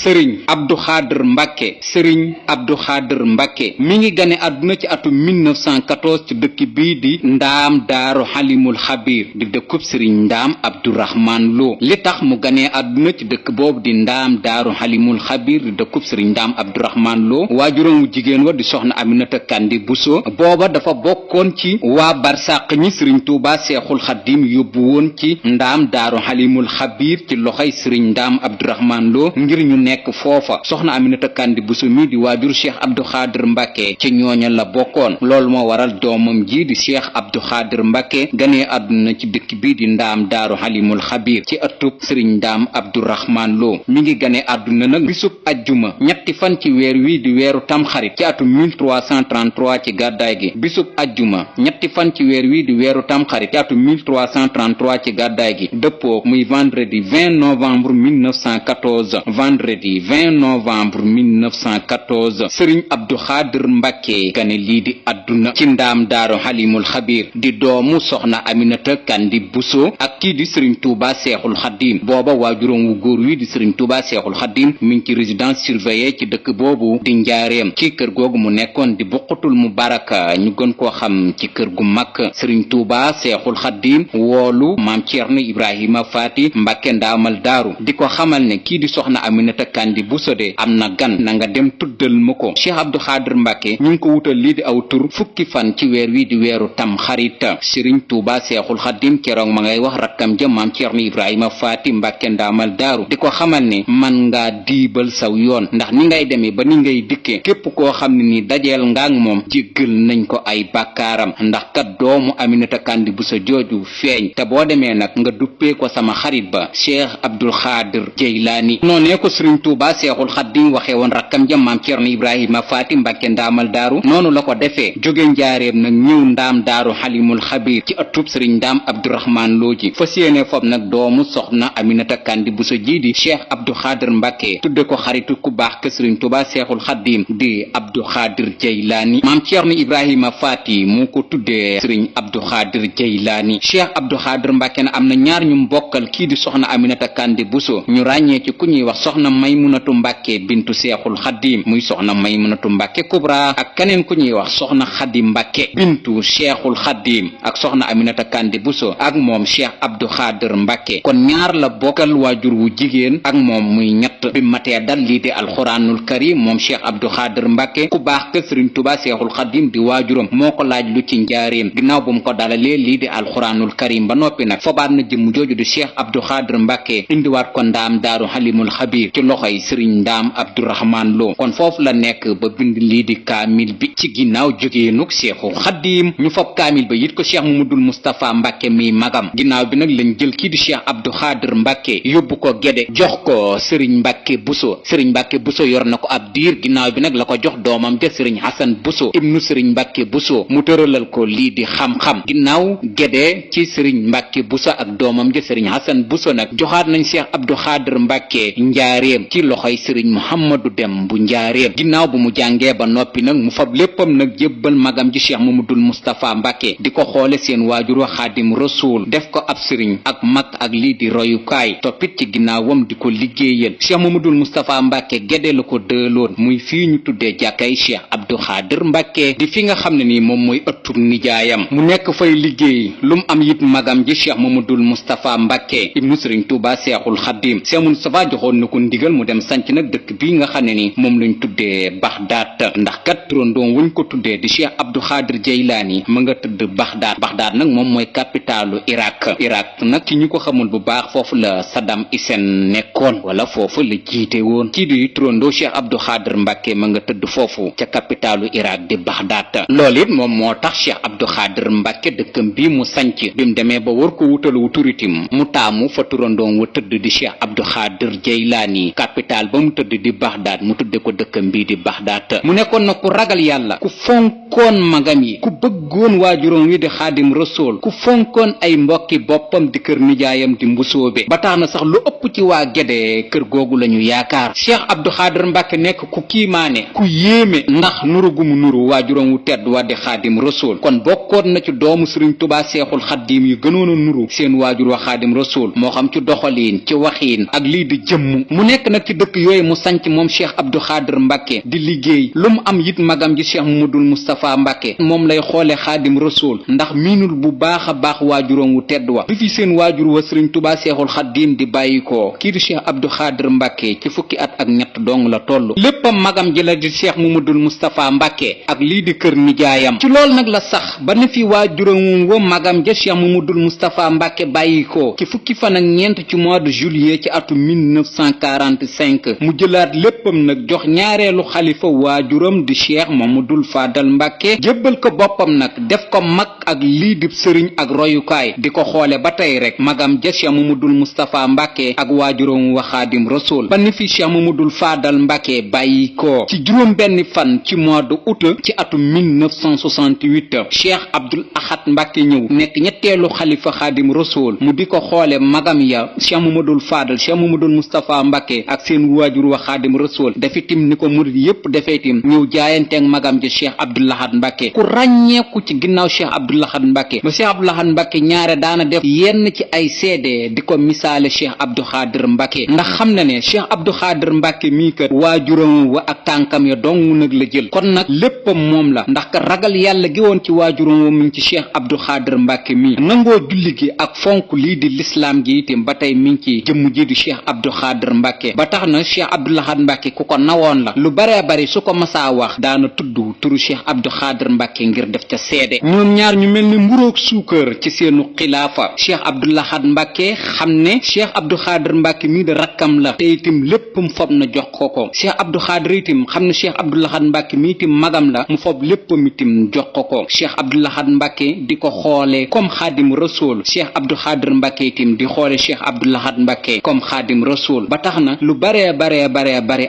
sëriñ Abdou Khadr Mbacke. sëriñ Abdou Khadr Mbacke mi ngi gane àdduna ci atum 1914 ci dëkk bii di ndaam daaru xalimul xabir di dëkkub sëriñ ndaam Abdourahman Lo. li tax mu ganee àdduna ci dëkk boobu di ndaam daaru xalimul xabir di dëkkub sëriñ ndaam Abdourahman Lo waajuram wu jigéen wa di soxna Aminata Kandi Bousso booba dafa bokkoon ci waa barsàq ñi sëriñ Tuuba seexul xaddim yóbbu woon ci ndaam daaru xalimul xabir ci loxoy sëriñ ndaam Abdourahman Lo ngir ñu nekk foofa. soxna Aminata Kandi Bousso mi di waajur cheikh Abdou Khadr Mbacke ci ñooña la bokkoon. loolu moo waral doomam ji di cheikh Abdou Khadr Mbacke ganee àdduna ci dëkk bii di ndaam daaru xalimul xabir ci ëttub sëriñ ndaam Abdourahman Lo. mi ngi ganee àdduna nag bisub ajjuma ñetti fan ci weer wi di weeru tamxarit ci atum 1333 ci gàddaay gi. bisub ajjuma ñetti fan ci weer wi di weeru tamxarit ci atum 1333 ci gàddaay gi dëppoo muy vendredi 20 novembre 1914 vendredi 20 novembre 1914 sëriñ Abdou Khadr Mbacke gane lii di àdduna ci ndaam daaru xalimul xabir di doomu soxna Aminata Kandi Bousso ak kii di sëriñ Touba seexul xaddim. booba waajuram wu góor wi di sëriñ Touba seexul xaddim mi ngi ci résidence surveillée ci dëkk boobu di njaareem. ci kër googu mu nekkoon di buqatul mubaraka ñu gën koo xam ci kër gu mag. sëriñ Touba seexul xaddim woolu maam Ceerno Ibrahima Faati Mbacke ndaamal daaru di ko xamal ne kii di soxna Aminata Kandi Bousso de am na gan na nga dem tuddal ma ko. Cheikh Abdou Khadr Mbacke ñu ngi ko wutal lii di aw tur fukki fan ci weer wi di weeru tam xarit. sëriñ Touba seexul xaddim keroog ma ngay wax rakkam ja maam Ceerno Ibrahima Faati Mbacke ndaamal daaru di ko xamal ne man ngaa diibal saw yoon ndax ni ngay demee ba ni ngay dikkee képp koo xam ne ni dajeel ngaak moom jéggal nañ ko ay bàkkaaram ndax kat doomu Aminata Kandi Bousso jooju feeñ te boo demee nag nga duppee ko sama xarit ba Cheikh Abdou Khadr Jeylaani. noonee ko sëriñ Touba seexul xaddim waxee woon rakkam ja maam Ceerno Ibrahima Faati Mbacke ndaamal daaru noonu la ko defee jóge njaareem nag ñëw ndaam daaru xalimul xabir ci ëttub sëriñ ndaam Abdourahman Lo ji fas yéene foofu nag doomu soxna Aminata Kandi Bousso ji di Cheikh Abdou Khadr Mbacke tudde ko xaritu ku baax ke sëriñ Touba seexul xaddim di Abdou Khadr Jeylaani. maam Ceerno Ibrahima Faati mu ko tuddee sëriñ Abdou Khadr Jeylaani. Cheikh Abdou Khadr Mbacke na am na ñaar ñu mbokkal kii di soxna Aminata Kandi Bousso ñu ràññee ci ku ñuy wax soxna Maymunatu Mbacke bintu seexul xaddim muy soxna Maymunatu Mbacke Kubra ak keneen ku ñuy wax soxna Xadi Mbacke bintu seexul xaddim ak soxna Aminata Kandi Bousso ak moom Cheikh Abdou Khadr Mbacke kon ñaar la bokkal waajur wu jigéen ak moom muy ñett. bi matee dal lii di alxuraanul karim moom Cheikh Abdou Khadr Mbacke ku baax ke sëriñ Touba seexul xaddim di waajuram moo ko laaj lu ci njaareem ginnaaw bu mu ko dalalee lii di alxuraanul karim ba noppi nag fobaat na jëmm jooju di Cheikh Abdou Khadr Mbacke indiwaat ko ndaam daaru xalimul xabir ci loxoy sëriñ ndaam Abdourahman Lo kon foofu la nekk ba bind lii di kaamil bi ci ginnaaw jógeenuk seexul xaddim ñu fob kaamil ba yit ko Cheikh Mamadul Moustapha Mbacke mi magam ginnaaw bi nag lañ jël kii di Cheikh Abdou Khadr Mbacke yóbbu ko Gédé jox ko sëriñ Mbacke Bousso sëriñ Mbacke Bousso yor na ko ab diir ginnaaw bi nag la ko jox doomam ja sëriñ Hasan Bousso ibnu sëriñ Mbacke Bousso mu tëralal ko lii di xam-xam ginnaaw Gédé ci sëriñ Mbacke Bousso ak doomam ja sëriñ Hasan Bousso nag joxaat nañ Cheikh Abdou Khadr Mbacke njaareem ci loxoy sëriñ Mouhamadou Dem bu njaareem ginnaaw bu mu jàngee ba noppi nag mu fab léppam nag jébbal magam ji Cheikh Mamadul Moustapha Mbacke di ko xoole seen waajur wa Xaadim Rasuul def ko ab sëriñ ak mag ak lii di royukaay toppit ci ginnaawam di ko liggéeyal Cheikh Mamadul Moustapha Mbacke Gédé la ko dëloon muy fii ñu tuddee jàkkay Cheikh Abdou Khadr Mbacke di fi nga xam ne nii moom mooy ëttub nijaayam mu nekk fay liggéey lu mu am it magam ji Cheikh Mamadul Moustapha Mbacke ibnu sëriñ Touba seexul xaddim Cheikh Moustapha joxoon na ko ndigal mu dem sanc nag dëkk bii nga xam ne ni moom lañ tuddee Baxdaat ndax kat turandoom wuñ ko tuddee di Cheikh Abdou Khadr Jeylaani ma nga tëdd Baxdaat nag moom mooy capitalu Irak nag ci ñu ko xamul bu baax foofu la Saddam Hussein nekkoon wala foofu la jiite woon kii di turandoo Cheikh Abdou Khadr Mbacke ma nga tëdd foofu ca capitalu Irak di Baxdaat loolu it moom moo tax Cheikh Abdou Khadr Mbacke dëkkam bii mu sanc bi mu demee ba war ko wutal wu turitim mu taamu fa turandoom wa tëdd di Cheikh Abdou Khadr Jeylaani capital ba mu tëdd di Baxdaat mu tudde ko dëkkam bii di Baxdaat mu nekkoon na ku ragal yàlla ku fonkoon magam yi ku bëggoon waajuram wi di Xaadim Rasuul ku fonkoon ay mbokki boppam di kër nijaayam di mbusoobe ba tax na sax lu ëpp ci waa Gédé kër googu lañu yaakaar Cheikh Abdou Khadr Mbacke nekk ku kiimaane ku yéeme ndax nuru gu mu nuru waajuram wu tedd wa di Xaadim Rasuul kon bokkoon na ci doomu sëriñ Touba seexul xaddim yu gënoon a nuru seen waajur wa Xaadim Rasuul moo xam ci doxaliin ci waxiin ak lii di jëmm mu nekk nag ci dëkk yooyu mu sanc moom Cheikh Abdou Khadir Mbacke di liggéey lu mu am it magam ji Cheikh Mamadul Moustapha Mbacke moom lay xoole Xaadim Rasul ndax miinul bu baax a baax waajuram wu tedd wa bi fi seen waajur wa Sëriñ Tuubaa Seexul Xaadim di bàyyikoo kii di Cheikh Abdou Khadir Mbacke ci fukki at ak ñett dong la toll léppam magam ji la di Cheikh Mamadul Moustapha Mbacke ak lii di kër nijaayam ci lool nag la sax ba ne fi waajuram wa magam ja Cheikh Mamadul Moustapha Mbacke bàyyikoo ci fukki fan ak ñeent ci mois de juillet ci atum 1945 mu jëlaat léppam nag jox ñaareelu xalifa waajuram di Cheikh Mamadul Fadal Mbacke jébbal ko boppam nag def ko mag ak lii di sëriñ ak royukaay di ko xoole ba tey rek magam ja Cheikh Mamadul Moustapha Mbacke ak waajuram wa Xaadim Rasul ba ni fi Cheikh Mamadul Fadal Mbacke bàyyi ko ci juróom benn fan ci mois de août ci atum 1968 Cheikh Abdoul Ahad Mbacke ñëw nekk ñetteelu xalifa Xaadim Rasul mu di ko xoole magam ya Cheikh Mamadul Fadal Cheikh Mamadul Moustapha Mbacke ak seen waajur wa Xaadim Rasul dafi tim ni ko murid yépp defee tim ñëw jaayanteeg magam ji Cheikh Abdoul Ahad Mbacke ku ràññeeku ci ginnaaw Cheikh Abdoul Ahad Mbacke ba Cheikh Abdoul Ahad Mbacke ñaare daana def yenn ci ay seede di ko misaale Cheikh Abdou Khadir Mbacke ndax xam na ne Cheikh Abdou Khadir Mbacke mii kat waajuram wa ak tànkam ya dong nag la jël kon nag léppam moom la ndax kat ragal yàlla gi woon ci waajuram wa mu ngi ci Cheikh Abdou Khadir Mbacke mii nangoo julli gi ak fonk lii di lislaam gi itam ba tey mi ngi ci jëmm ji di Cheikh Abdou Khadir Mbacke ba tax na Cheikh Abdoul Ahad Mbacke ku ko nawoon la lu baree bari su ko masaa wax daana tudd turu Cheikh Abdou Khadir Mbacke ngir def ca seede ñoom ñaar ñu mel ni mburoog suukar ci seenu xilaafa Cheikh Abdoul Ahad Mbacke xam ne Cheikh Abdou Khadir Mbacke mii de rakkam la te itam léppam fob na jox ko Cheikh Abdou Khadir itam xam ne Cheikh Abdoul Ahad Mbacke mii itam magam la mu fob léppam itam jox ko Cheikh Abdoul Ahad Mbacke di ko xoole comme Xaadim Rasul Cheikh Abdou Khadir Mbacke itam di xoole Cheikh Abdoul Ahad Mbacke comme Xaadim Rasul ba tax na lu bare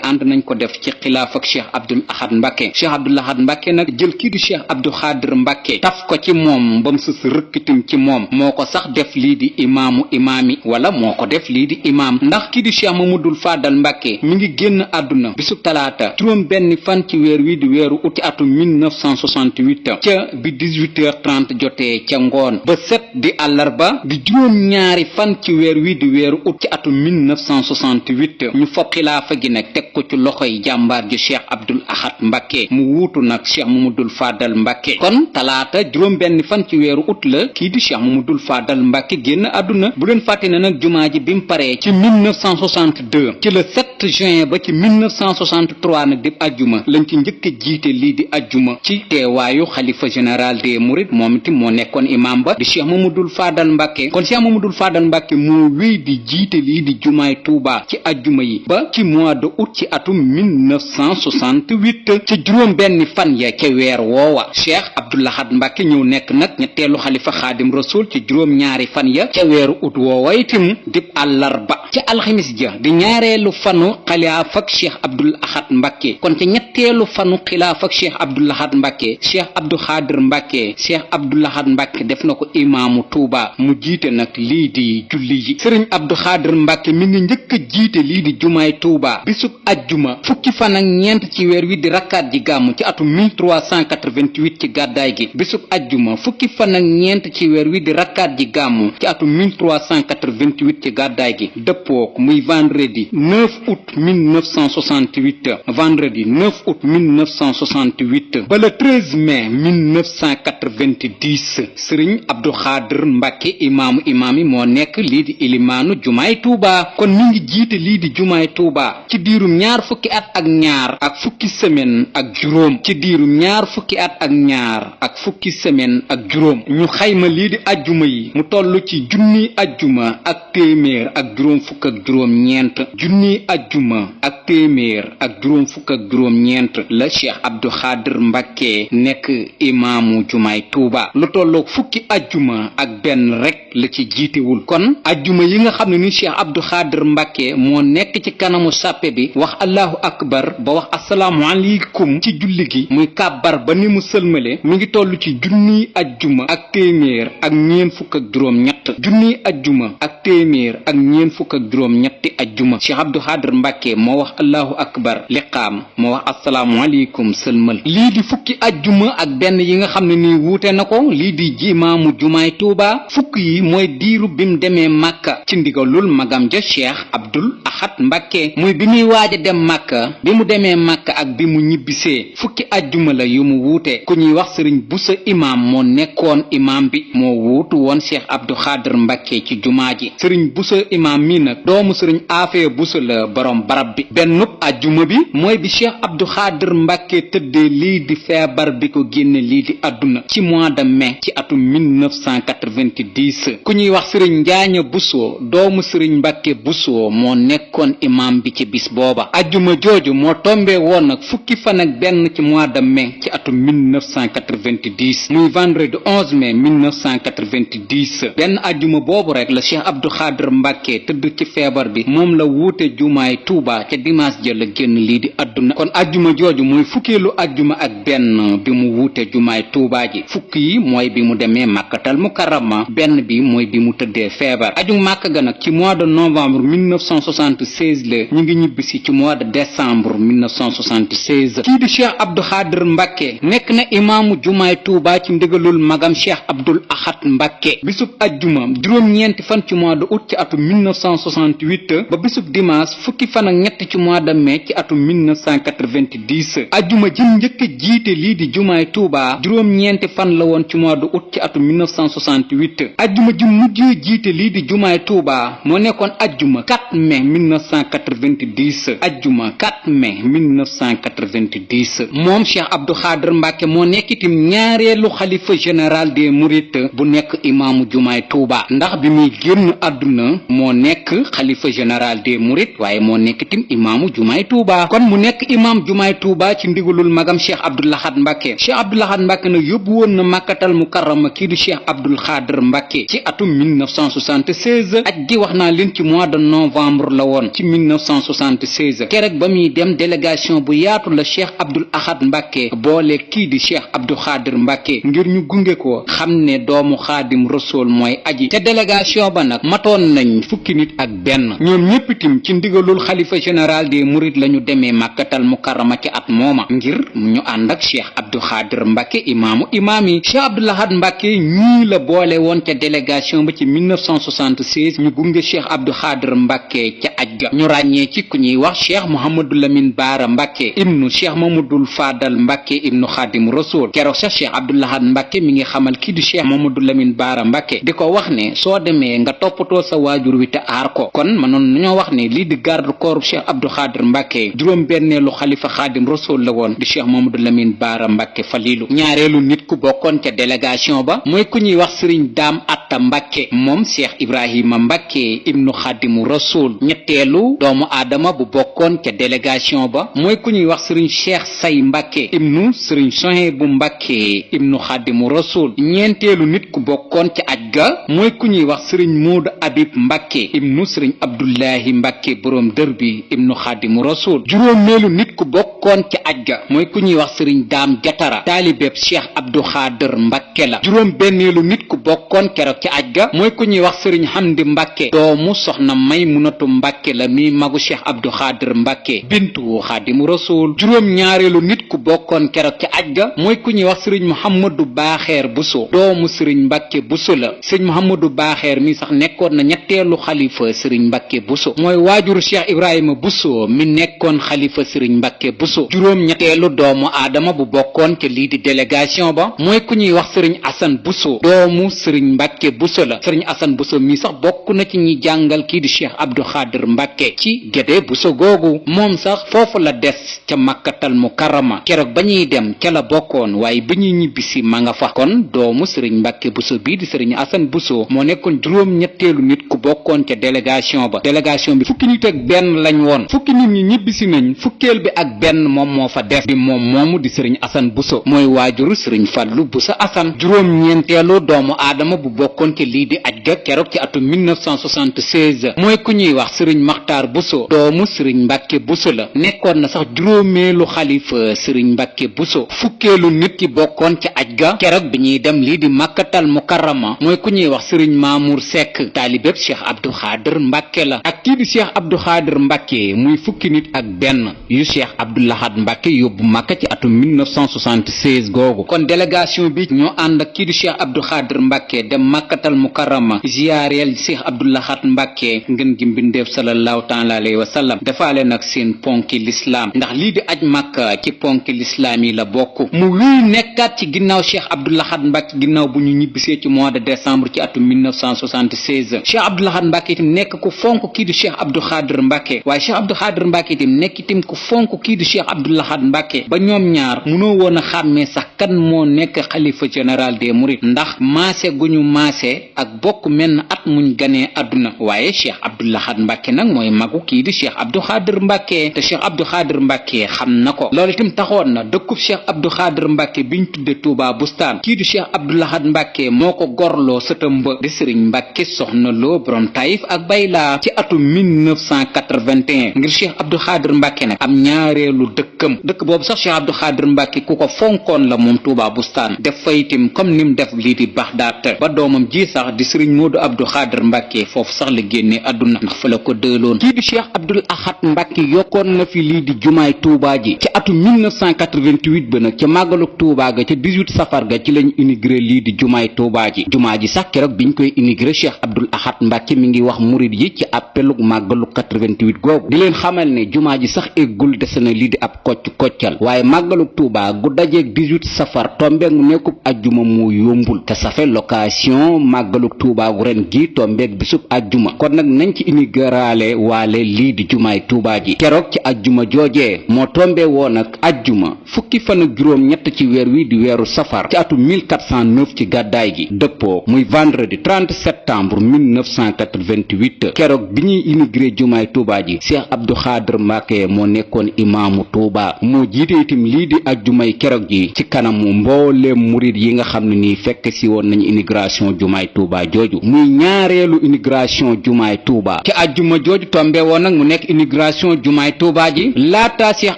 ànd nañ ko def ci xilaaf ak Cheikh Abdoul Ahad Mbacke Cheikh Abdoul Ahad Mbacke nag jël kii di Cheikh Abdou Khadir Mbacke taf ko ci moom ba mu sës rëkkitim ci moom moo ko sax def lii di imaamu imaami wala moo ko def lii di imaam ndax kii di Cheikh Mamadul Fadal Mbacke mi ngi génn àdduna bisub talaata juróom benn fan ci weer wi di weeru uti atum 1968 ca bi 18h30 jotee ca ngoon ba set di àllarba di juróom ñaari fan ci weer wi di weeru ut ci atum 1968 ñu fopp xilaafa gi nag teg ko ci loxoy jàmbaar ji Cheikh Abdoul Ahad Mbacke mu wuutu nag Cheikh Mamadul Fadal Mbacke kon talaata juróom benn fan ci weeru ut la kii di Cheikh Mamadul Fadal Mbacke génn àdduna bu leen fàtte ne nag jumaa ji bi mu paree ci 1962 ci le 7 juin ba ci 1963 nag di ajjuma lañ ci njëkk a jiite lii di ajjuma ci teewaayu xalifa général des mourides moom itam moo nekkoon imam ba di Cheikh Mamadul Fadal Mbacke kon Cheikh Mamadul Fadal Mbacke moo wéy di jiite lii di jumaay Touba ci ajjuma yi ba ci mois de août ci atum 1968 ci juróom benn fan ya ca weer woowa Cheikh Abdoul Ahad Mbacke ñëw nekk nag ñetteelu xalifa Xaadim Rasul ci juróom ñaari fan ya ca weeru août woowa itam dib àllarba ca alxamis ja di ñaareelu fanu xilaaf ak Cheikh Abdoul Ahad Mbacke kon ca ñetteelu fanu xilaaf ak Cheikh Abdoul Ahad Mbacke Cheikh Abdou Khadir Mbacke Cheikh Abdoul Ahad Mbacke def na ko imaamu Touba mu jiite nag lii di julli yi Serigne Abdou Khadir Mbacke mi ngi njëkk a jiite lii di jumaay Touba bisub ajjuma fukki fan ak ñeent ci weer wi di rakkaat ji gàmmu ci atum 1388 ci gàddaay gi bisub ajjuma fukki fan ak ñeent ci weer wi di rakkaat ji gàmmu ci atum 1388 ci gàddaay gi dëppook muy vendredi 9 août 1968 vendredi 9 août 1968 ba le 13 mai 1990 Serigne Abdou Khadir Mbacke imaamu imaam yi moo nekk lii di ilimaanu jumaay Touba kon mi ngi jiite lii di jumaay Touba ci diirum ñaar fukki at ak ñaar ak fukki semaine ak juróom ci diirum ñaar fukki at ak ñaar ak fukki semaine ak juróom ñu xayma lii di ajjuma yi mu toll ci junni ajjuma ak téeméer ak juróom fukk ak juróom ñeent junni ajjuma ak téeméer ak juróom fukk ak juróom ñeent la Cheikh Abdou Khadir Mbacke nekk imaamu jumaay Touba lu tolloog fukki ajjuma ak benn rek la ci jiitewul kon ajjuma yi nga xam ne ni Cheikh Abdou Khadir Mbacke moo nekk ci kanamu sàppe bi wax allahu akbar ba wax asalaamu aleykum ci julli gi muy kàbbar ba ni mu sëlmale mi ngi toll ci junniy ajjuma ak téeméer ak ñeent fukk ak juróom ñett ñett junniy ajjuma ak téeméer ak ñeent fukk ak juróom ñetti ajjuma Cheikh Abdou Khadr Mbàkke moo wax allahu akbar liqaam moo wax asalaamaaleykum sëlmal lii di fukki ajjuma ak benn yi nga xam ne nii wuute na ko lii di imaamu jumaay Tuuba fukk yi mooy diiru bim demee màkka ci ndigalul magam ja Cheikh Abdul Ahad Mbàkke muy bi muy waaj a dem màkka bi mu demee màkka ak bi mu ñibbisee fukki ajjuma la yu mu wuute ku ñuy wax sëriñ Busa imaam moo nekkoon imaam bi moo wuutu woon Cheikh Abdou Khadr Mbàkke ci jumaa ji sëriñ Busa imaam mi nag doomu sëriñ Afee Busa la borom barab bi bennub ajjuma bi mooy bi Cheikh Abdou Khadr Mbàkke tëddee lii di feebar bi ko génne lii di àdduna ci mois de mai ci atum 1990 ku ñuy wax sëriñ Njaaña Buso doomu sëriñ Mbàkke Buso moo nekkoon imaam bi ci bis booba ajjuma jooju moo tombee woon nag fukki fan ak benn ci mois de mai ci atum 1990 muy vendredi 11 mai 1990 benn ajjuma boobu rek la Cheikh Abdou Khadr Mbàkke tëdd ci feebar bi moom la wuute jumaay Tuuba ca dimanche ja la génn lii di àdduna kon ajjuma jooju mooy fukkeelu ajjuma ak benn bi mu wuute jumaay Tuuba ji fukk yi mooy bi mu demee Makkatal Mukarrama benn bi mooy bi mu tëddee feebar aju Makka ga nag ci mois de novembre 1976 la ñu ngi ñibbisi ci mois de décembre 1976 kii di Cheikh Abdou Khadr Mbàkke nekk na imaamu jumaay Tuuba ci ndigalul magam Cheikh Abdul Ahad Mbàkke bisub ajjuma juróom-ñeenti fan ci mois de août ci atum 1968 ba bisub dimanche fukki fan ak ñett ci mois de mai ci atum 1990 ajjuma jëm njëkk jiite lii di jumaay Tuuba juróom-ñeenti fan la woon ci mois de août ci atum 1968 ajjuma ji mujjee jiite lii di jumaay Tuuba moo nekkoon ajjuma 4 mai 1990 ajjuma 4 mai 1990 moom Cheikh Abdou Khadr Mbàkke moo nekk itam ñaareelu xalifa général des mourides bu nekk imaamu jumaay Tuuba ndax bi muy génn àdduna moo nekk xalifa général des mourides waaye moo nekk itam imaamu jumaay Tuuba kon mu nekk imaam jumaay Tuuba ci ndigalul magam Cheikh Abdou Ahad Mbàkke Cheikh Abdou Ahad Mbàkke nag yóbbu woon na Makkatal Mukarrama kii di Cheikh Abdou Khadr Mbàkke ci atum 1976 aj gi wax naa leen ci mois de novembre la woon ci 1976 keroog ba muy dem délégation bu yaatu la Cheikh Abdou Ahad Mbàkke boole kii di Cheikh Abdou Khadr Mbàkke ngir ñu gunge ko xam ne doomu Xaadim Rasuul mooy aji te délégation ba nag matoon nañ fukki nit ak benn ñoom ñépp itam ci ndigalul xalifa général des mourides lañu demee Makkatal Mukarrama ci at mooma ngir ñu ànd ak Cheikh Abdou Khadr Mbàkke imaamu imaam yi Cheikh Abdou Ahad Mbàkke ñii la boole woon ca délégation ba ci 1976 ñu gunge Cheikh Abdou Khadr Mbàkke ca aj ga ñu ràññee ci ku ñuy wax Cheikh Mouhamadou Lamine Baara Mbàkke ibnu Cheikh Mamadul Fadal Mbàkke ibnu Xaadim Rasuul keroog sax Cheikh Abdou Ahad Mbàkke mi ngi xamal kii di Cheikh Mamadou Lamine Baara Mbàkke di ko wax ne soo demee nga toppatoo sa waajur wi te aar ko kon mënoon nañoo wax ne lii di garde corps Cheikh Abdou Khadr Mbàkke juróom benneelu xalifa Xaadim Rasuul la woon di Cheikh Mamadou Lamine Baara Mbàkke Falilu ñaareelu nit ku bokkoon ca délégation ba mooy ku ñuy wax Sëriñ Daam Atta Mbàkke moom Cheikh Ibrahima Mbàkke ibnu Xaadimu Rasuul ñetteelu doomu aadama bu bokkoon ca délégation ba mooy ku ñuy wax Sëriñ Cheikh Say Mbàkke ibnu Sëriñ Sohaybu Mbàkke ibnu Xaadimu Rasuul ñeenteelu nit ku bokkoon ca aj ga mooy ku ñuy wax Sëriñ Moodu Abib Mbàkke ibnu Sëriñ Abdullahi Mbàkke boroom dër bi ibnu Xaadimu Rasuul juróomeelu nit ku bokkoon ca aj ga mooy ku ñuy wax Sëriñ Daam Jatara taalibeb Cheikh Abdou Khadr Mbàkke la juróom benneelu nit ku bokkoon keroog ca aj ga mooy ku ñuy wax Sëriñ Hamdi Mbàkke doomu soxna Maymunatu Mbàkke la mi magu Cheikh Abdou Khadr Mbàkke bintu Xaadimu Rasuul juróom ñaareelu nit ku bokkoon keroog ca aj ga mooy ku ñuy wax Sëriñ Muhammadu Baaxeer Buso doomu Sëriñ Mbàkke Buso la Sëriñ Muhammadu Baaxeer mi sax nekkoon na ñetteelu xalifa Sëriñ Mbàkke Buso mooy waajuru Cheikh Ibrahima Buso mi nekkoon xalifa Sëriñ Mbàkke Buso juróom ñetteelu doomu aadama bu bokkoon ca lii di délégation ba mooy ku ñuy wax Sëriñ Asan Buso doomu Sëriñ Mbàkke Buso la Sëriñ Asan Buso mi sax bokk na ci ñi jàngal kii di Cheikh Abdou Khadr Mbàkke ci Gédé Buso googu moom sax foofu la des ca Makkatal Mukarrama keroog ba ñuy dem ca la bokkoon waaye bi ñuy ñibbisi ma nga fa kon doomu Sëriñ Mbàkke Buso bii di Sëriñ Asan Buso moo nekkoon juróom ñetteelu nit ku bokkoon ca délégation ba délégation bi fukki nit ak benn lañ woon fukki nit ñi ñibbisi nañ fukkeel bi ak benn moom moo fa def di moom moomu di Sëriñ Asan Buso mooy waajuru Sëriñ Fallu Buso Asan juróom ñeenteelu doomu aadama bu bokkoon ca lii di aj ga keroog ci atum 1976 mooy ku ñuy wax Sëriñ Maxtaar Buso doomu Sëriñ Mbàkke Buso la nekkoon na sax juróomeelu xalifa sëriñ Mbàkke Buso. fukkeelu nit ki bokkoon ci aj ga keroog bi ñuy dem lii di màkkatal mukarrama mooy ku ñuy wax sëriñ Mamour Seck taalibeb cheikh Abdou Khader Mbàkke la ak kii di cheikh Abdou Khader Mbàkke muy fukki nit ak benn yu cheikh Abdou Lahad Mbàkke yóbbu màkka ci atum 1976 googu. kon délégation bi ñoo ànd ak kii di cheikh Abdou Khader Mbàkke dem màkkatal mukarrama ziyaareel cheikh Abdou Lahad Mbàkke ngën gi mbindeef sallallahu taala alayhi wa sallam defaale nag seen ponki lislaam ndax lii di aj màkka ci ponki lislaam yi la bokk. mu wéy nekkaat ci ginnaaw cheikh Abdou Lahad Mbàkke ginnaaw bu ñu ñibbisee ci mois de décembre ci atum 1976 cheikh Abdou Lahad Mbàkke itam nekk ku fonk kii di cheikh Abdou Khader Mbàkke waaye cheikh Abdou Khader Mbàkke itam nekk itam ku fonk kii di cheikh Abdou Lahad Mbàkke ba ñoom ñaar mënoo woon a xàmmee sax kan moo nekk xalifa général des mourides ndax maase gu ñu maase ak bokk menn at muñ ganee àdduna waaye cheikh Abdou Lahad Mbàkke nag mooy magu kii di cheikh Abdou Khader Mbàkke te cheikh Abdou Khader Mbàkke xam na ko loolu itam taxoon na dëkkub cheikh Abdou Khader Mbàkke biñ tudde Touba Bustaan kii di cheikh Abdou Lahad Mbàkke moo ko gorloo sëtam ba di sëriñ Mbàkke Soxna Lo borom Taïf ak Bayla ci atum 1981 ngir cheikh Abdou Khader Mbàkke nag am ñaareelu dëkk boobu sax cheikh Abdou Khader Mbàkke ku ko fonkoon la moom Touba Bustaan def fa itam comme nim def lii di Baxdaat ba doomam ji sax di sëriñ Moodu Abdou Khader Mbàkke foofu sax la génnee àdduna ndax fa la ko dëloon kii di cheikh Abdou Lahad Mbàkke yokkoon na fi lii di jumaay Touba ji ci atum 1988 ba nag ca màggaluk Touba ga ca 18 safar ga ci lañ inauguré lii di jumaay Touba ji jumaa ji sax keroog biñ koy inauguré cheikh Abdou Lahad Mbàkke mi ngi wax murid yi ci appeluk màggaluk 88 googu di leen xamal ne jumaa ji sax eggul dese na lii di ab koccal waaye màggaluk Touba gu dajeeg 18 safar tombeeg mu nekkub ajjuma moo yombul te safe location màggaluk Touba gu ren gi tombeeg bisub ajjuma kon nag nañ ci inaugurale waale lii di jumaay Touba ji keroog ci ajjuma joojee moo tombe woon ak ajjuma fukki fan ak juróom ñett ci weer wi di weeru safar ci atum 1409 ci gàddaay gi dëppoo muy vendredi 30 septembre 1988 keroog bi ñuy inauguré jumaay Touba ji cheikh Abdou Khader Mbàkke moo nekkoon imaamu Touba moo jiite itam lii di ajjumay keroog ji ci kanamu mbooleem murid yi nga xam ne nii fekk si woon nañu inauguration jumaay Touba jooju muy ñaareelu inauguration jumaay Touba ci ajjuma jooju tombe woon nag mu nekk inauguration jumaay Touba ji laata cheikh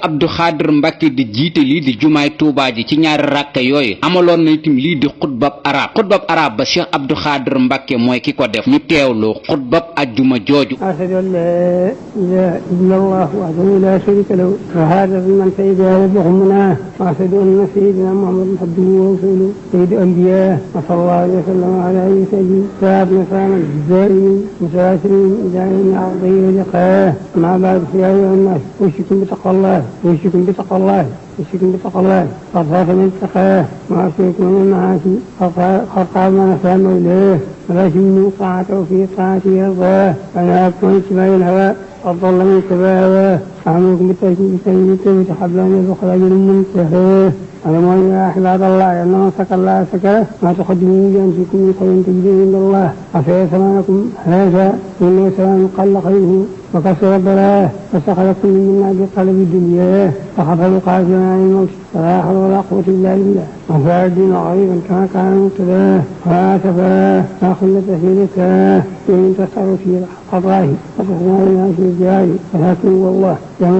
Abdou Khader Mbàkke di jiite lii di jumaay Touba ji ci ñaari rakka yooyu amaloon na itam lii di xutbab arab ba cheikh Abdou Khader Mbàkke mooy ki ko def ñu teewlu xutbab ajjuma jooju ashhadu an laa ilaaha illallah wahdahu laa sharika lahu shahaadatu man shahida bi-hurmatihi wa ashhadu anna sayyidina muhammadan abduhu wa rasuluhu sayyidul anbiyaa wa sallallahu alayhi wa sallam ala alihi wa sahbihi sahabatan daa'imin mutawaasirin ilaa yawmi ardihi wa liqaa'ihi amma ba'du fa yaa ayyuhan naas usiikum بتقوى الله قد خاف من اتقاه وأرسلكم من المعاصي قد قام من أسلم مولاه ولكن طاعته في طاعته يرضاه ونهاكم عن اتباع الهوى قد ضل من اتباع هواه أعملكم بالتوبة حبل أن يدخل أجل منتهاه اعلموا يا عباد الله أن من اتقى الله سكره ما تقدموا لأنفسكم من خير تجدوه عند الله عسى ثمنكم هذا إنه سواء قل خيره وكسر بلاه فاستخلفكم من نار قلب الدنيا فخفضوا قاسما عن الموت فلا حول ولا قوة إلا بالله وفاء الدين غريبا كما كان مبتداه ولا تفاه ما خلة في ذكاه وإن تسعروا في قضاه فتحنا إلى في الجهاد ولكن والله يوم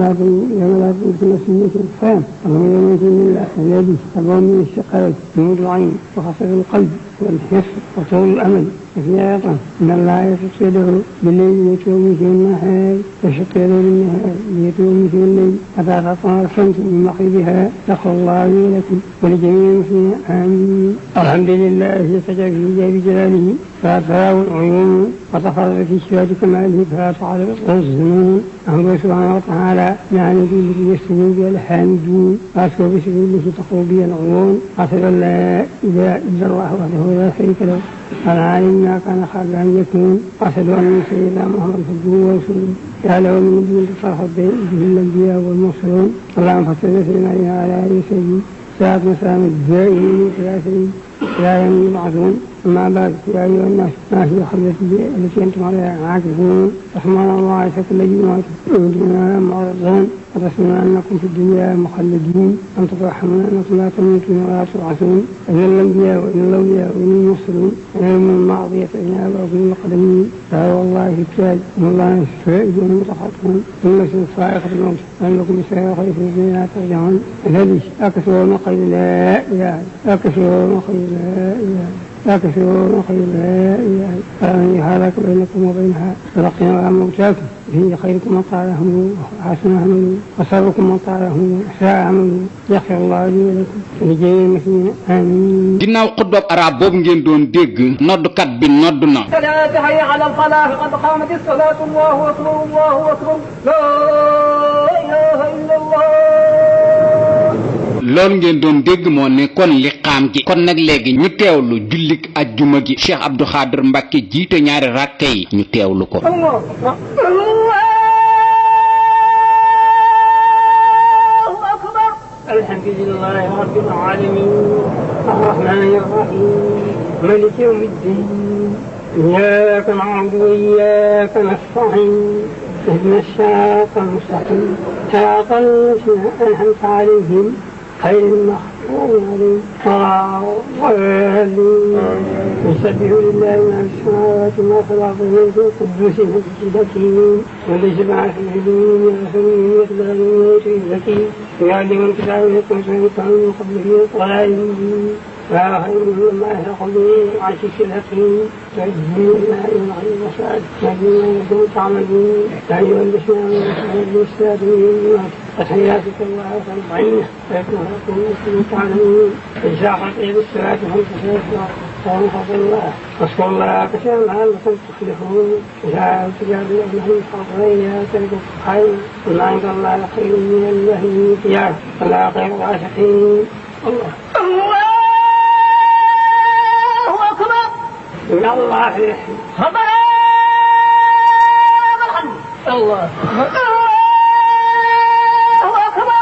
لا تمكن سنة الفهم وهم يوم الله الذي تبون من الشقاوة جنود العين وخسر القلب والحس وطول الأمل وفي آية إن الله يشق يده بالليل ليتوب فيه النهار ويشق يده بالنهار ليتوب فيه الليل حتى تطلع الشمس من مغربها يغفر الله لي ولكم ولجميع المسلمين آمين. الحمد لله سجد في جاب جلاله فلا تراه العيون وتفرد في صفات كماله فلا تعرف الظنون أمره سبحانه وتعالى يعني به يستجيب بها الحامدون وأشكر بسبيله تقوى بها العيون أشهد أن لا إله إلا الله وحده لا شريك له العالم ما كان قبل أن يكون أشهد أن سيدنا محمد عبده ورسوله يعلم من دون تصرف به الأنبياء والمرسلون اللهم صل وسلم على آله وصحبه ساعة مسام الدائمين ثلاثين لا يوم يبعثون أما بعد يا أيها الناس ما في خلة التي أنتم عليها عاكفون رحمن الله كل جماعة دون معرضون ورسمنا أنكم في الدنيا مخلدين أن تترحمون أنكم لا تموتون ولا تبعثون إن الأنبياء وإن الأولياء وإن المرسلون ويوم المعضية فإن أباكم القدمين لا والله في التاج إن الله شهيد متخطون إن صاعقة الموت أنكم بسائر خير لا ترجعون الذي أكثرون خير لا إله أكثرون خير لا إله أكثرون خير لا إله فمن يهلك بينكم وبينها فلقنا موتاكم فيه خيركم من طالهم وحسن عملوا وسركم من طالهم ساء عملوا يغفر الله لي ولكم ولجميع المسلمين آمين. ginnaaw xutbab arab boobu ngeen doon dégg noddkat bi nodd na. salaatu hayya ala al-falaah qad qaamati salaatu allahu akbar allahu akbar laa ilaaha illa allah. loolu ngeen doon dégg moo nekkoon liqaam gi kon nag léegi ñu teewlu jullik ajjuma gi Cheikh Abdou Khadr Mbacké jiite ñaari rakke yi ñu teewlu ko. alhamdulillahi rabbil alamin arrahmani arrahim maliki yawmi ddin iyyaka na'budu wa iyyaka nasta'in ihdina as-sirata al-mustaqim sirata alladhina an'amta alayhim غير المغضوب عليهم ولا الضالين يسبح لله ما في السماوات وما في الارض الملك القدوس المجيد الحكيم وليس معه في الدنيا رسول يتبع الموت الحكيم يعلم الكتاب ويكون سيكون من قبله الضالين لا خير مما يحق به العزيز الحكيم تجزي الله الغيب والشهادة تجزي ما يكون تعملون لا أيها الذين آمنوا بالمستقيم تحياتك الله وترضعينه فيكون لكم مثل تعلمون إذا خطيب الصلاة فانت سيكون فهم فضل الله واذكروا الله كثيرا لعلكم تفلحون إذا تجاب لهم فضليا تلكم خير وما عند الله خير من الله والتجارة ولا خير العاشقين الله من الله يحيي ربنا الحمد الله أكبر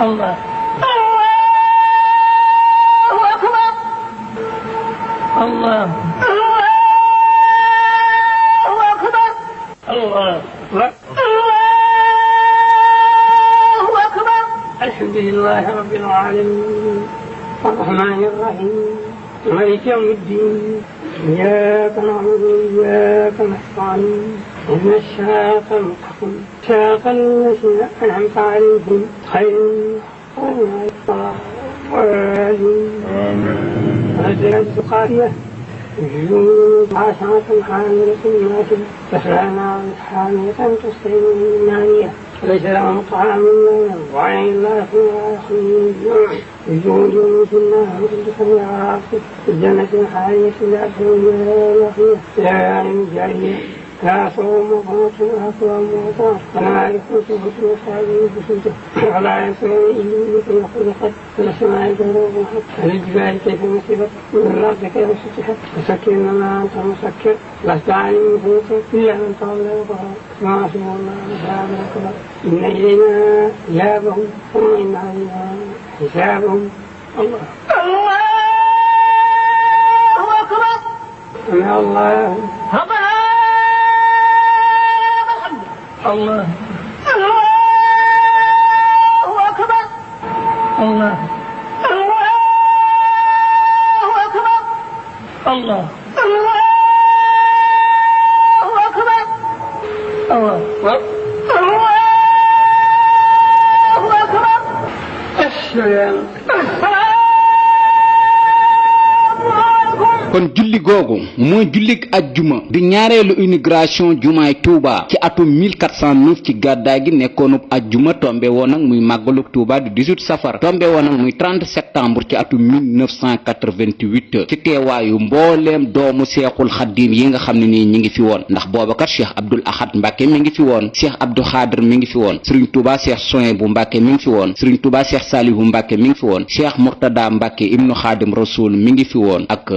الله أكبر الله أكبر الله أكبر الحمد لله رب العالمين الرحمن الرحيم مالك يوم الدين إياك نعبد وإياك نستعين اهدنا الصراط المستقيم صراط الذين أنعمت عليهم غير المغضوب عليهم نزلت قافية جنود عشرة حاملة ماتت تسعى نارا حامية تسقي من نانية ليس لهم طعام إلا وعين لا فيها يخرجون وجوه في النار تدخل العراق في الجنة حالية لا فيها فيها لا يعلم جارية لا صوم وقوت وأقوام وطار ولا يكون سبحة وصابه بسلطة ولا يسوي إلا كيف خلقت والسماء كيف رفعت والجبال كيف نصبت والأرض كيف سطحت فسكر ما أنت مسكر لست عليم فيك إلا من تولى وكفر ما شاء الله وشاء أكبر إن إلينا إيابهم ثم إن علينا حسابهم الله أكبر سمع الله ربنا الله أكبر الله أكبر الله أكبر الله أكبر السلام kon julli googu mooy jullik ajjuma di ñaareelu inauguration jumaay Touba ci atum 1409 ci gàddaay gi nekkoonub ajjuma tombe woon ak muy màggaluk Touba di 18 safar tombe woon ak muy 30 septembre ci atum 1988 ci teewaayu mbooleem doomu seexul xaddiim yi nga xam ne nii ñi ngi fi woon ndax boobakat Cheikh Abdoul Ahad Mbacké mi ngi fi woon Cheikh Abdou Khadr mi ngi fi woon Serigne Touba Cheikh Souhaïbou Mbacké mi ngi fi woon Serigne Touba Cheikh Salihu Mbacké mi ngi fi woon Cheikh Mourtada Mbacké ibnu Khadim Rasoul mi ngi fi woon ak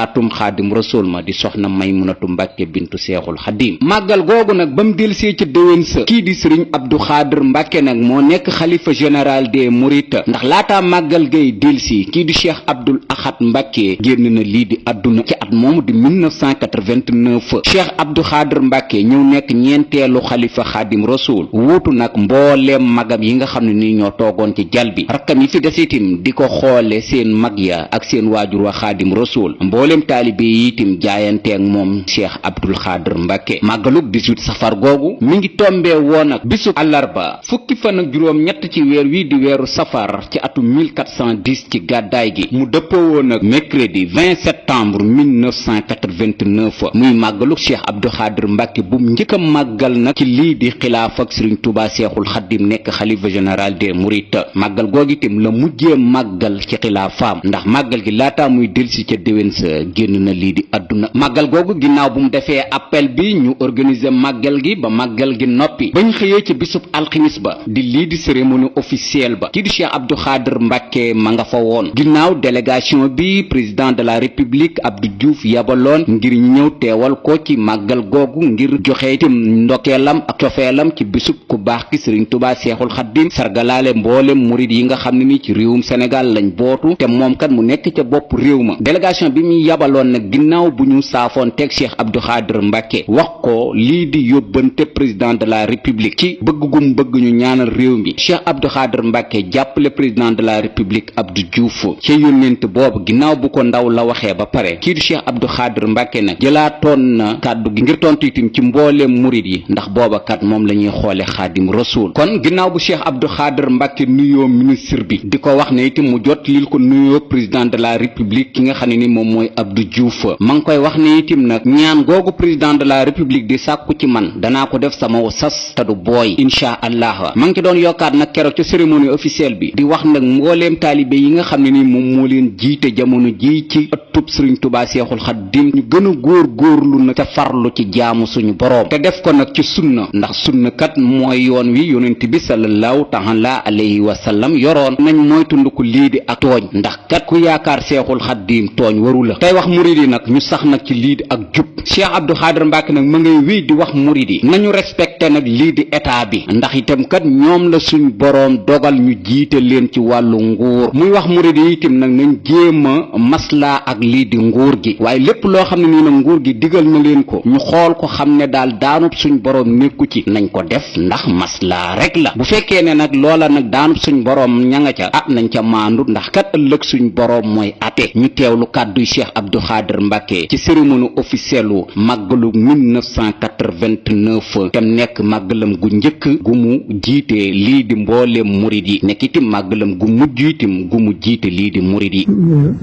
caatum xaadim rasul ma di soxna Maymunatu Mbàkke bintu seexul xadim. màggal googu nag ba mu delsee ca déwén sa kii di sëriñ Abdou Khadir Mbàkke nag moo nekk xalifa général des mourides ndax laataa màggal gay delsi kii di cheikh Abdoul Ahad Mbàkke génn na lii di àdduna ci at moomu di 1989 cheikh Abdou Khadir Mbàkke ñëw nekk ñeenteelu xalifa xaadim rasul wuutu nag mbooleem magam yi nga xam ne nii ñoo toogoon ci jal bi rakkam yi fi des itam di ko xoole seen mag ya ak seen waajur wa xaadim rasul mbooleem taalibe yi itam jaayanteeg moom cheikh Abdou Khadir Mbàkke màggalug 18 safar googu mi ngi tombee woon ak bisu àllarba fukki fan ak juróom ñett ci weer wi di weeru safar ci atum 1410 ci gàddaay gi mu dëppoo woon ak mercredi 20 septembre 1989 muy màggalug cheikh Abdou Khadir Mbàkke bu njëkk a màggal nag ci lii di xilaaf ak sëriñ Tuubaa seexul xaddim nekk xalifa général des mourides màggal googu itam la mujjee màggal ci xilaafaam ndax màggal gi laataa muy delsi ca déwén sa génn na lii di àdduna màggal googu ginnaaw bu mu defee appel bi ñu organiser màggal gi ba màggal gi noppi bañ xëyee ci bisub alximis ba di lii di cérémonie officielle ba kii di cheikh Abdou Khadir Mbàkke ma nga fa woon ginnaaw délégation bi président de la république Abdou Diouf yabaloon ngir ñëw teewal ko ci màggal googu ngir joxe itam ndokkeelam ak cofeelam ci bisub ku baax ki sëriñ Tuubaa seexul xaddim sargalaale mboolem murid yi nga xam ne ni ci réewum Sénégal lañ bootu te moom kat mu nekk ca bopp réew ma délégation bi muy yabaloon nag ginnaaw bu ñu saafoon teg cheikh Abdou Khadir Mbàkke wax ko lii di yóbbante président de la république ci bëgg gum bëgg ñu ñaanal réew mi cheikh Abdou Khadir Mbàkke jàppale président de la république Abdou Diouf ca yónnent boobu ginnaaw bu ko ndaw la waxee ba pare kii di cheikh Abdou Khadir Mbàkke nag jëlaatoon na kàddu gi ngir tontu itam ci mbooleem murid yi ndax booba kat moom la ñuy xoole xaadim rasul kon ginnaaw bu cheikh Abdou Khadir Mbàkke nuyoo ministre bi di ko wax ne itam mu jot lil ko nuyoo président de la république ki nga xam ne ni moom mooy Abdou Diouf ma ngi koy wax ne itam nag ñaan googu président de la république di sàkku ci man danaa ko def sama sas te du booy incha allah ma ngi ci doon yokkaat nag keroog ca cérémonie officielle bi di wax nag mbooleem taalibe yi nga xam ne ni moom moo leen jiite jamono ji ci ëttub sëriñ Tuubaa seexul xaddim ñu gën a góorgóorlu nag te farlu ci jaamu suñu boroom te def ko nag ci sunna ndax sunna kat mooy yoon wi yonent bi sallallahu taala alayhi wa sallam yoroon nañ mooy tunduko lii di ak tooñ ndax kat ku yaakaar seexul xaddim tooñ waru la tey wax murid yi nag ñu sax nag ci lii di ak jub cheikh Abdou Khadir Mbàkke nag ma ngay wéy di wax murid yi nañu respecté nag lii di état bi ndax itam kat ñoom la suñ boroom dogal ñu jiite leen ci wàllu nguur muy wax murid yi itam nag nañ jéem a maslaa ak lii di nguur gi waaye lépp loo xam ne nii nag nguur gi digal na leen ko ñu xool ko xam ne daal daanub suñ boroom nekku ci nañ ko def ndax maslaa rek la bu fekkee ne nag loola nag daanub suñ boroom ña nga ca nañ ca maandu ndax kat ëllëg suñ boroom mooy ate ñu teewlu kàdduy cheikh Abdou Khadir Mbàkke ci cérémonie officielle u màggalu 1989 tam nekk màggalam gu njëkk gu mu jiite lii di mbooleem murid yi nekk itam màggalam gu mujj itam gu mu jiite lii di murid yi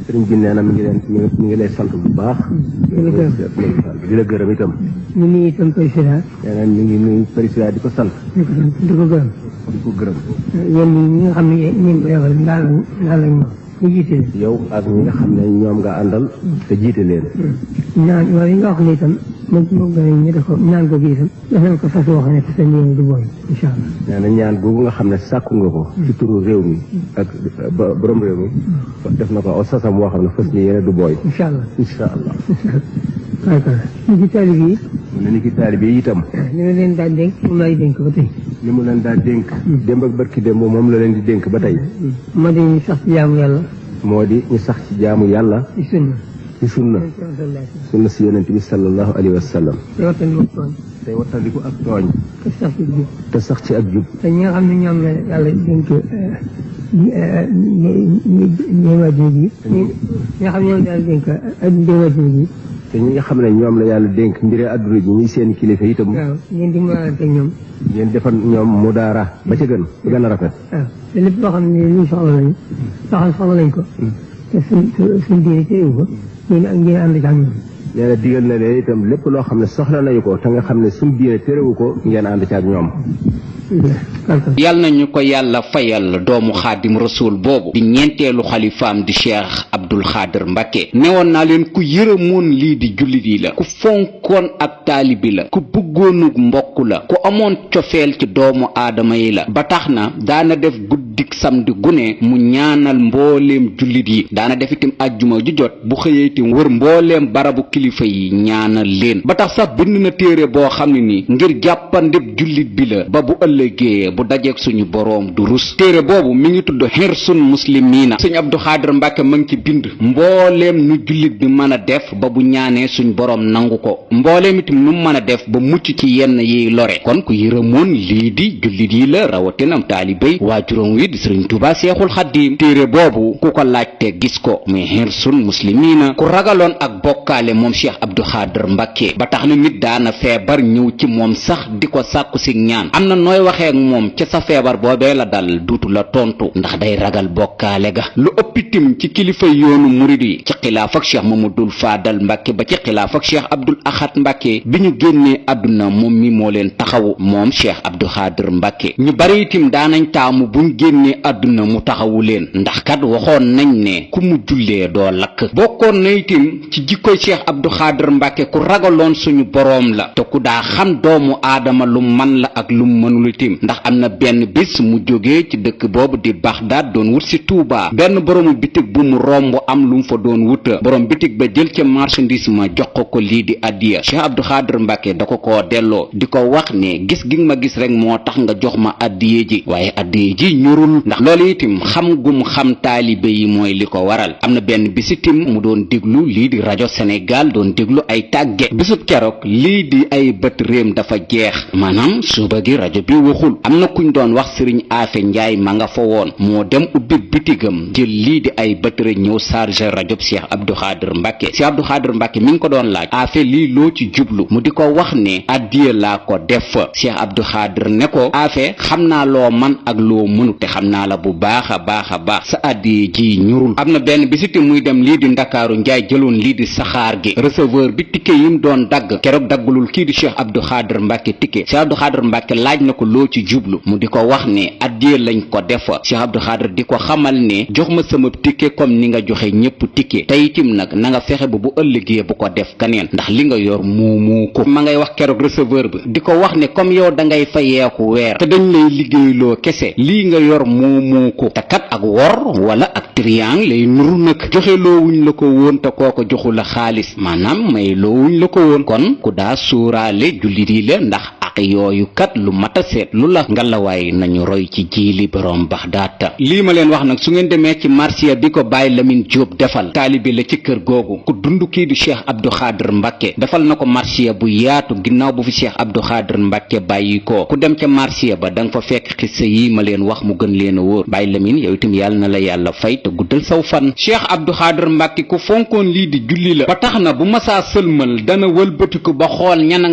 sëriñ bi nee na mi ngi lay sant bu baax di la gërëm itam ñu ngi itam président nee na mi ngi nuyu président di ko sant di ko gërëm yéen ñi nga xam ne ñeen ko yebal ndaal lañ ñu jiite yow ak ñi nga xam ne ñoom nga àndal te jiite leen ñaan wala yi nga wax ne itam moom ñu def ko ñaan ko gi itam def nañ ko fas wax ne te seen yéen du booy incha allah nee na ñaan googu nga xam ne sàkku nga ko ci turu réew mi ak borom réew mi def na ko aw sasam woo xam ne fas ni yéene du booy incha allah ñu ci taalib yi mu ne ni ki taalib yi itam li ma leen daan dénk moom lay dénk ba tey li mu leen daan dénk démb ak barki démb moom la leen di dénk ba tey moo di ñu sax ci jaamu yàlla moo di ñu sax ci jaamu yàlla ci sunna ci sunna si yonent bi sallallahu alayhi wa sallam tey wattandiku ak tooñ te sax ci ak jub te ñi nga xam ne ñoom la yàlla dénk ñeewaajur ji ñi nga xam ne ñoom la yàlla dénk ndéewaajur ji te ñi nga xam ne ñoom la yàlla dénk mbiri àdduna ji ñuy seen kilifa itam waaw ngeen di mënalante ak ñoom ngeen defal ñoom mudaara ba ca gën ba gën a rafet waaw te lépp loo xam ne luñ soxla lañ ko te suñ diine téewu ko ngeen ànd ci ak ñoom nee na digal na leen itam lépp loo xam ne soxla nañu ko te nga xam ne suñ diine térewu ko ngeen ànd ci ak ñoom yal na ñu ko yàlla fayal doomu xaadim rasul boobu di ñeenteelu xalifaam di cheikh Abdou Khadir Mbàkke newoon naa leen ku yërëmoon lii di jullit yi la ku fonkoon ak taalibi la ku bëggoonug mbokk la ku amoon cofeel ci doomu aadama yi la ba tax na daana def guddi guddik samedi gune mu ñaanal mbooleem jullit yi. daana def itam ajjuma ju jot bu xëyee itam wër mbooleem barabu kilifa yi ñaanal leen ba tax sax bind na téere boo xam ne ni ngir jàppandeb jullit bi la ba bu ëllëgee bu dajeek suñu boroom du rus. téere boobu mi ngi tudd xirsun muslimiina. sëñ Abdou Xaadir Mbàkke ma ngi ci bind mbooleem nu jullit bi mën a def ba bu ñaanee suñ boroom nangu ko, mbooleem itam nu mën a def ba mucc ci yenn yiy lore. kon ku yërëmoon lii di jullit yi la, rawatinam taalibéy waajuram wi di sëriñ Tuubaa Seexul Xadiim. téere boobu ku ko laajte gis ko muy xirsun muslimiina. ku ragaloon ak bokkaale moom Cheikh Abdou Xaadir Mbàkke ba tax na nit daana feebar ñëw ci moom sax di ko sàkku si ñaan. am na nooy waxee ak moom ca sa feebar boobee la dal duutu la tontu ndax day ragal bokkaale ga. lu ëppitim ci kilifa yoonu murid yi ci xilaaf ak Cheikh Mamadul Faadal Mbàkke ba ci xilaaf ak Cheikh Abdul Ahad Mbàkke bi ñu génnee àdduna moom mi moo leen taxawu moom Cheikh Abdou Xaadir Mbàkke. ñu bari itim daanañ taamu buñ génnee àdduna mu taxawu leen ndax kat waxoon nañ ne ku mu jullee doo lakk. bokkoon na itim ci jikkoy Cheikh Abdou Xaadir Mbàkke ku ragaloon suñu boroom la te ku daa xam doomu aadama lu man la ak lu mënul itim ndax am na benn bis mu jógee ci dëkk boobu di Baxdaad doon wut si Tuubaa. benn boroomu bitig bu mu romb am lu mu fa doon wuta borom bitig ba jël ca marchandise ma jox ko lii di addiya. Cheikh Abdou Xaadir Mbàkke da ko delloo di ko wax ne gis gi ma gis rek moo tax nga jox ma addiye ji waaye addiye ji ñorul ndax loolu itim xam gum xam taalibe yi mooy li ko waral. am na benn bisitim mu doon déglu lii di rajo Sénégal doon déglu ay tàgge bisub keroog lii di ay bët réem dafa jeex maanaam suba gi rajo bi waxul. am na kuñ doon wax sëriñ Afe Njaay ma nga fa woon moo dem ubbi bitigam jël lii di ay bët réem ñëw chargé rajo Cheikh Abdou Xaadir Mbàkke. Cheikh Abdou Xaadir Mbàkke mi ngi ko doon laaj Afe lii loo ci jublu mu di ko wax ne addiye laa ko def. Cheikh Abdou Xaadir ne ko Afe xam naa loo man ak loo mënu te xam naa la bu baax a baax sa addiye ji ñurul. am na benn bisiti muy dem lii di Ndakaaru Njaay jëloon lii di saxaar gi receveur bi tikke yim doon dagg keroog daggulul kii di Cheikh Abdou Xaadir Mbàkke tikke. Cheikh Abdou Xaadir Mbàkke laaj na ko loo ci jublu mu di ko wax ne addiye lañ ko def. Cheikh Abdou Xaadir di ko xamal ne jox ma sama tikke comme ni nga joxe ñépp tikke te itim nag na nga fexe ba bu ëllëgee bu ko def kaneen ndax li nga yor moomoo ko. ma ngay wax keroog receveur bi di ko wax ne comme yow da ngay fayeeku weer te dañ lay liggéeyloo kese lii nga yor moomoo ko te kat ak wor wala ak triang lay nuru nag joxe loowuñ la ko woon te kooko joxu la xaalis maanaam may loowuñ la ko woon. kon ku daa sóoraale jullit yi la ndax ak yooyu kat lu mat a seet lu la ngalawaay nañu roy ci jiili borom Baxdaad. lii ma leen wax nag su ngeen demee ci marsiya bi ko Baye Lamine Diop defal taalibe la ci kër googu ku dund kii di Cheikh Abdou Xaadir Mbàkke defal na ko marsiya bu yaatu ginnaaw bu fi Cheikh Abdou Xaadir Mbàkke bàyyi ko ku dem ca marsiya ba danga fa fekk xissa yi ma leen wax mu gën leen a wóor. Baye Lamine yow itam yàlla na la yàlla fay te guddal saw fan. Cheikh Abdou Xaadir Mbàkke ku fonkoon lii di julli la ba tax na bu masaa sëlmal dana wëlbatiku ba xool ñan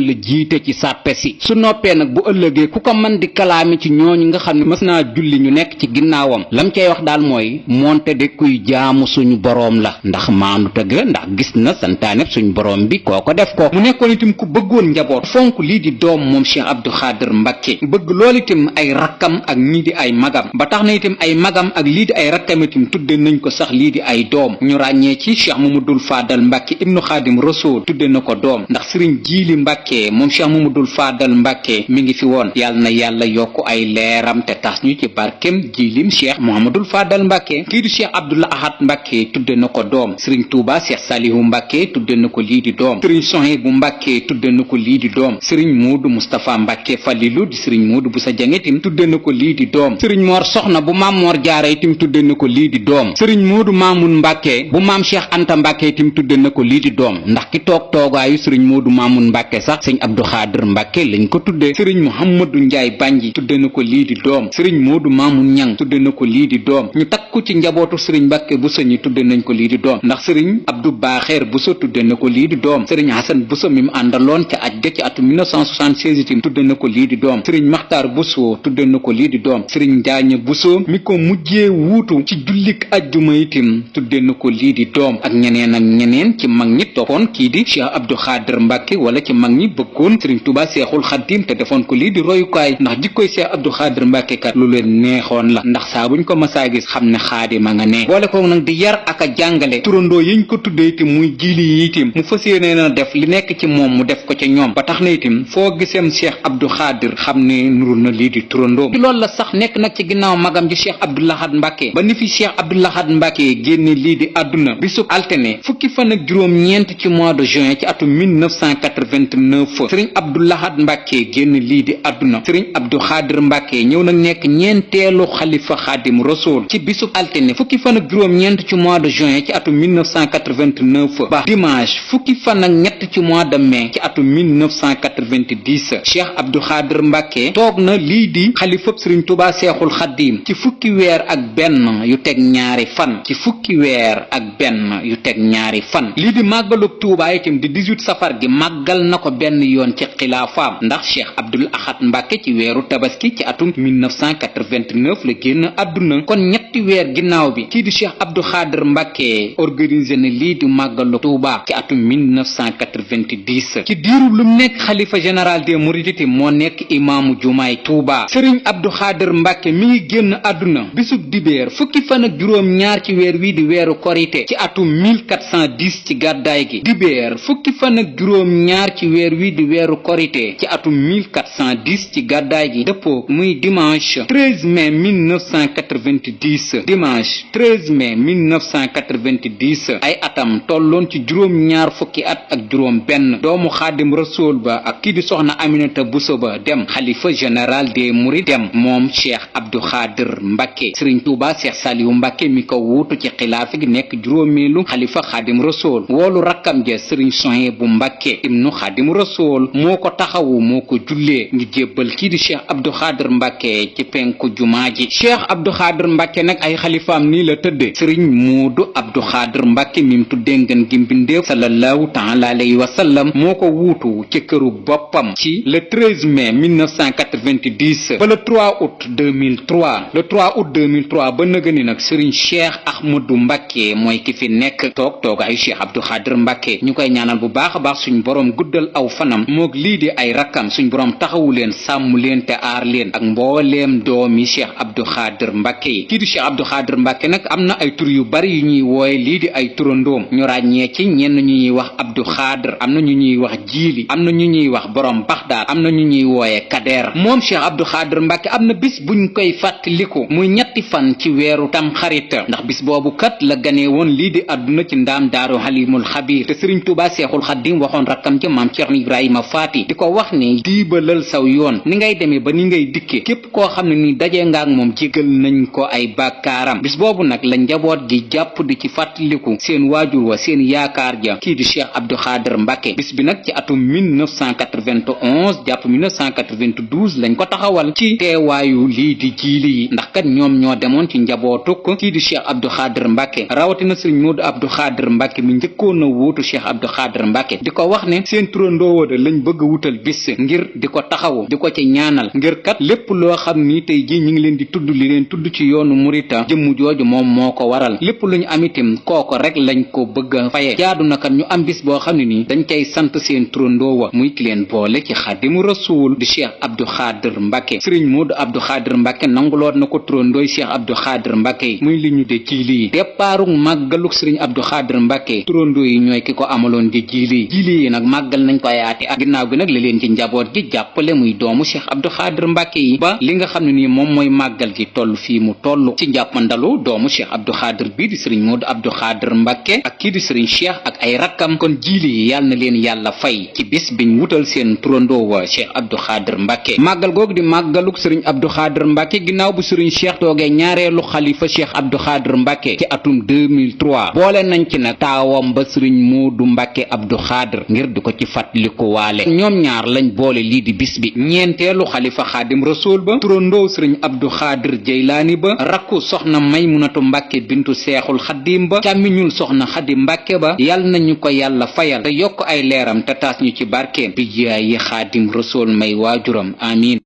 la jiite ci sàppe si su noppee nag bu ëllëgee ku ko mën di kalaami ci ñooñu nga xam ne mës naa julli ñu nekk ci ginnaawam lam cay wax daal mooy moonte de kuy jaamu suñu boroom la ndax maandu tëgg la ndax gis na santaaneb suñu boroom bi kooko def ko. mu nekkoon itam ku bëggoon njaboot fonk lii di doom moom Cheikh Abdou Xaadir Mbàkke bëgg loolu itam ay rakkam ak ñii di ay magam ba tax na itam ay magam ak lii di ay rakkam itam tudde nañ ko sax lii di ay doom ñu ràññee ci Cheikh Mamadul Faadal Mbàkke ibnu Xaadim Rasuul tudde na ko doom ndax sëriñ Jiili Mbàkke moom Cheikh Mamadul Faadal Mbàkke mi ngi fi woon yàlla na yàlla yokk ay leeram te tas ñu ci barkem jiilim Cheikh Mamadul Faadal Mbàkke kii di Cheikh Abdul Ahad Mbàkke tudde na ko doom sëriñ Tuuba Cheikh Salihu Mbàkke tudde na ko lii di doom sëriñ Sohaybu Mbàkke tudde na ko lii di doom sëriñ Moodu Mustafa Mbàkke Falilu di sëriñ Moodu bu sa jange tim tudde na ko lii di doom sëriñ Moor Soxna bu maam Moor Jaara itam tudde na ko lii di doom sëriñ Moodu Maamun Mbàkke bu maam Cheikh Anta Mbàkke itam tudde na ko lii di doom ndax ki toog toogaayu sëriñ Moodu Maamun Mbàkke sax sëriñ Abdou Xaadir Mbàkke lañ ko tudde sëriñ Muhammadu Njaay Banji tudde na ko lii di doom sëriñ Moodu Maamun Ñang tudde na ko lii di doom ñu takku ci njabootu sëriñ Mbàkke Buso ñi tudde nañ ko lii di doom ndax sëriñ Abdou Baaxeer Buso tudde na ko lii di doom sëriñ Hasan Buso mi mu àndaloon ca aj ga ci atu 1976 itam tudde na ko lii di doom sëriñ Maxtaar Buso tudde na ko lii di doom sëriñ Njaaña Buso mi ko mujjee wuutu ci jullik ajjuma itam tudde na ko lii di doom ak ñeneen ci mag ñi toppoon kii di Cheikh Abdou Xaadir Mbàkke wala ci mag ñi bëggoon sëriñ Tuubaa Touba Seexul Xaddim te defoon ko lii di royukaay ndax jikkoy Cheikh Abdou Khadir Mbacke kat lu leen neexoon la ndax saa buñ ko masaa gis xam ne xaadima nga ne boole ko nag di yar ak a jàngale turandoo yiñ ko tuddee itam muy jiili yi itam mu fas yéene na def li nekk ci moom mu def ko ca ñoom ba tax na itam foo giseem Cheikh Abdou Khadir xam ne nurul na lii di turandoo ci loolu la sax nekk nag ci ginnaaw magam ji Cheikh Abdou Lahad Mbacke ba ni fi Cheikh Abdou Lahad Mbacke génne lii di àdduna bisub altine fukki fan ak juróom-ñeent ci mois de juin ci atum 1989 Serigne Abdou Lahad Mbacke génn lii di àdduna Serigne Abdou Khadir Mbacke ñëw nag nekk ñeenteelu xalifa Xaadim Rasul ci bisub altine fukki fan ak juróom-ñeent ci mois de juin ci atum 1989 ba dimanche fukki fan ak ñett ci mois de mai ci atum 1990 Cheikh Abdou Khadir Mbacke toog na lii di xalifab Serigne Touba Seexul Xaddim ci fukki weer ak benn yu teg ñaari fan ci fukki weer ak benn yu teg ñaari fan lii di màggalug Touba itam di 18 safar gi màggal na ko benn yoon ci xilaafaam ndax Cheikh Abdoul Ahad Mbacke ci weeru tabaski ci atum 1989 la génn àdduna kon ñetti weer ginnaaw bi kii di Cheikh Abdou Khadir Mbacke organisé na lii di màggalu Touba ci atum 1990 ci diiru lu nekk xalifa général des mourides moo nekk imaamu jumaay Touba Serigne Abdou Khadir Mbacke mi ngi génn àdduna bisub dibéer fukki fan ak juróom ñaar ci weer wii di weeru korite ci atum 1410 ci gàddaay gi dibéer fukki fan ak juróom ñaar ci weer wii di weeru korite ci atum 1410 ci gàddaay gi dëppoo muy dimanche 13 mai 1990 dimanche 13 mai 1990 ay atam tolloon ci juróom ñaar fukki at ak juróom benn doomu Xaadim Rasul ba ak kii di soxna Aminata Bousso ba dem xalifa général des mourides dem moom Cheikh Abdou Khadir Mbacke Serigne Touba Cheikh Saliou Mbacke mi ko wuutu ci xilaafa gi nekk juróomeelu xalifa Xaadim Rasul woolu rakkam ja Serigne Souhaïbou Mbacke ibnu Xaadim Rasul moo ko taxawu moo ko jullee ngi jébbal kii di Cheikh Abdou Khadir Mbacke ci penku jumaa ji Cheikh Abdou Khadir Mbacke nag ay xalifaam nii la tëdde Serigne Modou Abdou Khadir Mbacke mim tuddee ngeen gi mbindeef sallallahu taala alayhi wa sallam moo ko wuutu ci këru boppam ci le 13 mai 1990 ba le 3 août 2003 le 3 août 2003 ba nëgëni nag Serigne Cheikh Ahmadou Mbacke mooy ki fi nekk toogaayu Cheikh Abdou Khadir Mbacke ñu koy ñaanal bu baax a baax suñ borom guddal aw fanam moog lii di ay rakkam suñ borom taxawu leen sàmm leen te aar leen ak mbooleem doomi Cheikh Abdou Khadir Mbacke yi kii di Cheikh Abdou Khadir Mbacke nag am na ay tur yu bari yu ñuy wooye lii di ay turandoom ñu ràññee ci ñenn ñu ñuy wax Abdou Khadir am na ñu ñuy wax jiili am na ñu ñuy wax borom baxdaar am na ñu ñuy wooye kadeer moom Cheikh Abdou Khadir Mbacke am na bis buñ koy fàttaliku muy ñetti fan ci weeru tam xarit ndax bis boobu kat la ganee woon lii di àdduna ci ndaam daaru Halimul Xabir te Serigne Touba Seexul Xaddim waxoon rakkam ci maam Cheikh Ibrahima Faati di ko wax ni diibalal saw yoon ni ngay demee ba ni ngay dikkee képp koo xam ne ni dajee nga ak moom jégal nañ ko ay bàkkaaram bis boobu nag la njaboot gi jàpp di ci fàttaliku seen waajur wa seen yaakaar ja kii di Cheikh Abdou Khadir Mbacke bis bi nag ci atum 1991 jàpp 1992 lañ ko taxawal ci teewaayu lii di jiili yi ndax kat ñoom ñoo demoon ci njabootuk kii di Cheikh Abdou Khadir Mbacke rawatina Serigne Modou Abdou Khadir Mbacke mi njëkkoon a wuutu Cheikh Abdou Khadir Mbacke di ko wax ne seen turandoo wada lañ bëgg a wutal bis ngir di ko taxawu di ko ci ñaanal ngir kat lépp loo xam ni tey ji ñi ngi leen di tudd li leen tudd ci yoonu murita jëmm jooju moom moo ko waral lépp lu ñu am itam kooko rek lañ ko bëgg a faye jaadu na kat ñu am bis boo xam ne nii dañ koy sant seen turandoo wa muy ki leen boole ci Xaadimu Rasuul di Cheikh Abdou Khadir Mbacke Serigne Modou Abdou Khadir Mbacke nanguloot na ko turandooy Cheikh Abdou Khadir Mbacke yi muy li ñu de jiili yi départu màggaluk Serigne Abdou Khadir Mbacke turandoo yi ñooy ki ko amaloon di jiili yi nag màggal nañ ko ayaati ak ginnaaw gi nag la leen ci njaboot gi jàppale muy doomu Cheikh Abdou Khadir Mbacke yi ba li nga xam ne nii moom mooy màggal gi toll fii mu toll ci njàppandalu doomu Cheikh Abdou Khadir bii di Serigne Modou Abdou Khadir Mbacke ak kii di Serigne Cheikh ak ay rakkam kon jiili yi yàlla na leen yàlla fay ci bis biñ wutal seen turandoo wa Cheikh Abdou Khadir Mbacke màggal googu di màggaluk Serigne Abdou Khadir Mbacke ginnaaw bu Serigne Cheikh toogee ñaareelu xalifa Cheikh Abdou Khadir Mbacke ci atum 2003 boole nañ ci nag taawam ba Serigne Modou Mbacke Abdou Khadir ngir di ko ci fàttaliku waale ñoom ñaar lañ boole lii di bis bi ñeenteelu xalifa Xaadim Rasul ba turandoo Serigne Abdou Khadir Jeylaani ba rakku soxna Maymunatu Mbacke bintu Seexul Xaddim ba càmmiñul soxna Xadi Mbacke ba yal nañu ko yàlla fayal te yokk ay leeram te taas ñu ci barkeem bi jaay yi Xaadim Rasul may waajuram amiin